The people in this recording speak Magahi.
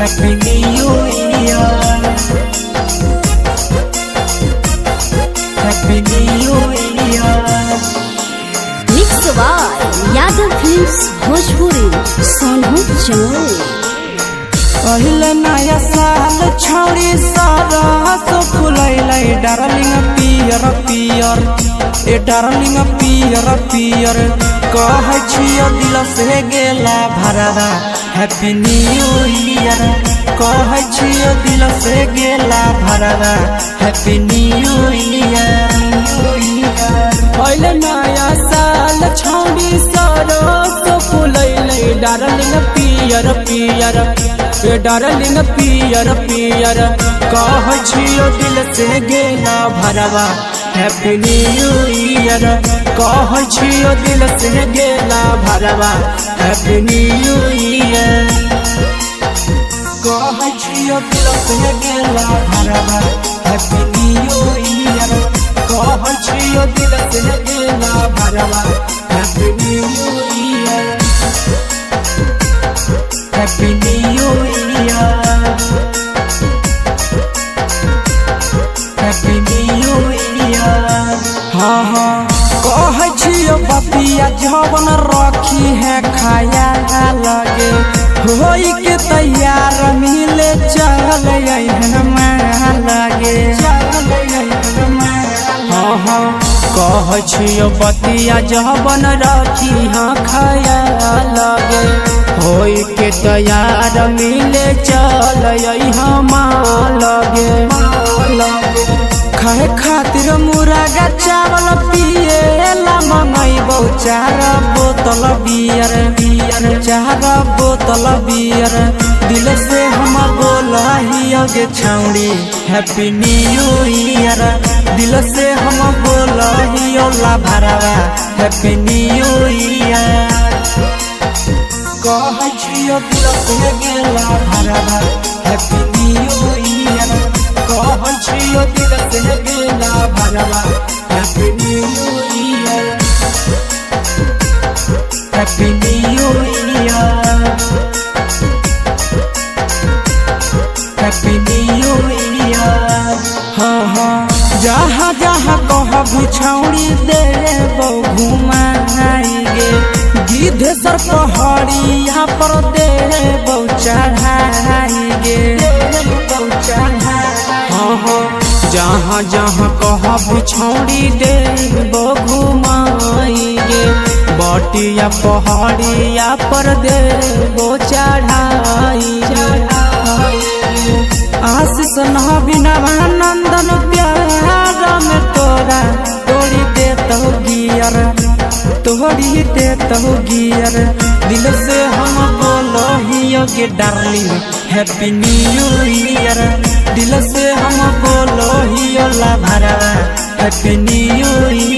Happy new year, happy new year. Mix by Yadav films Bhojpuri Sonhu Jamui. पहले नया साल छौड़ी सारा सो फुलैलै डार्लिंग पियर पियर, ए डार्लिंग पियर पियर। कहै छियो दिल से गेला भरावा हैप्पी न्यू ईयर। कहै छियो दिल से गेला भरावा हैप्पी न्यू ईयर। पहले नया साल छौड़ी सरस फुलैलै डार्लिंग पियर पियर, ए डार्लिंग पियर पियर। कहै छियो दिल से गेला भरवा हैप्पी न्यू ईयर। कहै छियो दिल से गेला भरवा हैप्पी न्यू ईयर। कहै छियो दिल से गेला भरवा हैप्पी न्यू ईयर। कहै छियो दिल से गेला भरवा happy new year, happy new year, happy new year. हाँ हाँ कहै छियो बतिया जवन रखी है खाया लगे, होई के तैयार मिले चल लगे। हाँ हाँ कहै छियो बतिया जवन रखी हाँ खाया लगे, होई के तैयार मिले चल हम लगे। खाए खातिर मुर्गा चावल पिए ला मंगैबौ चार बोतल बियर बियर, चार बोतल बियर। दिल से हम बोलहियो गे छौड़ी हैप्पी न्यू ईयर। दिल से हम बोलहियो ला भरावा हैप्पी न्यू ईयर। कहै छियो दिल से गेला भरावा हैप्पी न्यू ईयर। कहै छियो दिल से गेला भरावा happy new year, happy new year, happy new year. हाँ हाँ जहाँ जहाँ कहबी छौड़ी देबौ घुमाई गे, गिद्धेश्वर पहाड़िया पर देबौ चढ़ाई गे। हाँ हाँ जहाँ जहाँ कहब छौड़ी देबो घुमाई गे, बटिया पहाड़िया पर देबो चढ़ाई गे। आशीष नवीन नंदन प्यार में तोरा तोड़ी देतौ गियर, तोड़ी देतौ गियर। दिल से हम बोलहियो गे डार्लिंग हैप्पी न्यू ईयर। दिल से हम बोलहियो ला भरावा हैप्पी न्यू ईयर।